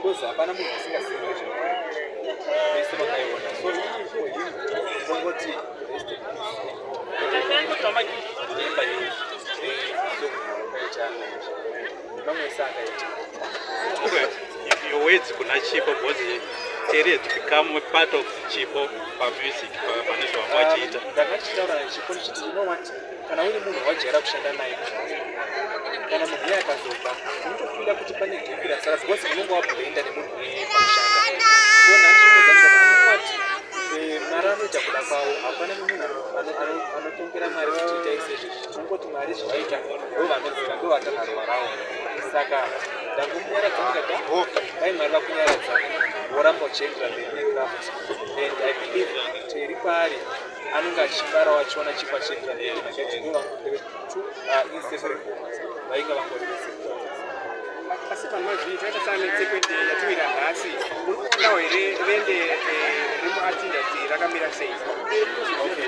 Because hapana munhu asingazivi nezvemukwende, vese vakaiona. So for him, ndingongoti rest in peace. Remember you song wakaita nemamwe ese akaita. Okay. Your words kuna Chipo, because Terry had become a part of Chipo pamusic, pane zvavanga vachiita. Ndanga ndichitaura naChipo ndichiti, you know what, kana uri munhu wajaira kushanda naye, kana munhu iye akazobva, unotofeela kuti pane gap rasara, because unonge wablenda nemunhu iyeye pakushanda. So ndandichimudza ndikati, you know what, Mwari anoita kuda kwavo. Hapana nemunhu anotongera Mwari kuti itai sezvizvi. Tinongoti Mwari zvavaita ndo vanoziva, ndo vatanharuwa rawo. Saka ndangomunyaradza ndikati, ho, dai Mwari vakunyaradza, woramba uchiendera mberi necraft. And I believe Teri kwaari anonge achifarawo achiona Chipo achiendera mberi, nakati ndo two inseparable, vainga vangori vese. Asi panhu mazvii takaita sanetsekwende yatiwira nhasi, muri kuonawo here vende remuart industry rakamira sei? Okay,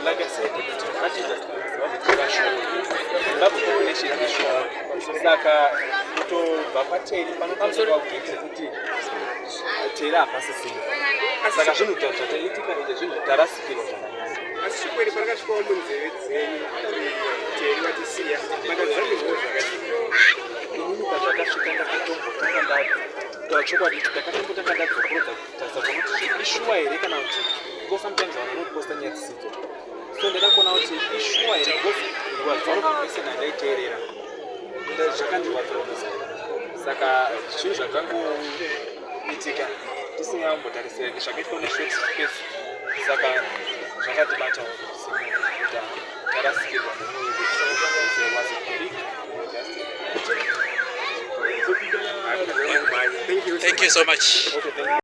like I said, kuti art industry muZimbabwe tiri vashoma, Zimbabwe population ishoma. Saka kutobva kwaTeri panotoonekwa gap rekuti Teri hapasisina. Saka zvinhu zvataitika ende zvinhu tarasikirwa zvakanyanya. Asi chikweri parakasvikawo munzeve dzenyu kuti Teri watisiya, makazvamirwawo zvakadii? Inini pazvakasvika, ndakatombotanga ndataura chokwadi, ndakatombotanga ndadzokorodza kutarisa kuona kuti ishuwa here kana kuti, because sometimes vanhu vanoposta nyaya dzisidzo. So ndada kuona kuti ishuwa here, because it was one of the person andaiteerera. Zvakandirwadza honestly. Saka zvinhu zvakangoitika tisingambotaridzira, zvakaitwa neshort space. Saka zvakatibatawo semunhu kuti tarasikirwa nemumwe wedu, was a colleague in industry. Thank you. Thank you so much. Okay, thank you.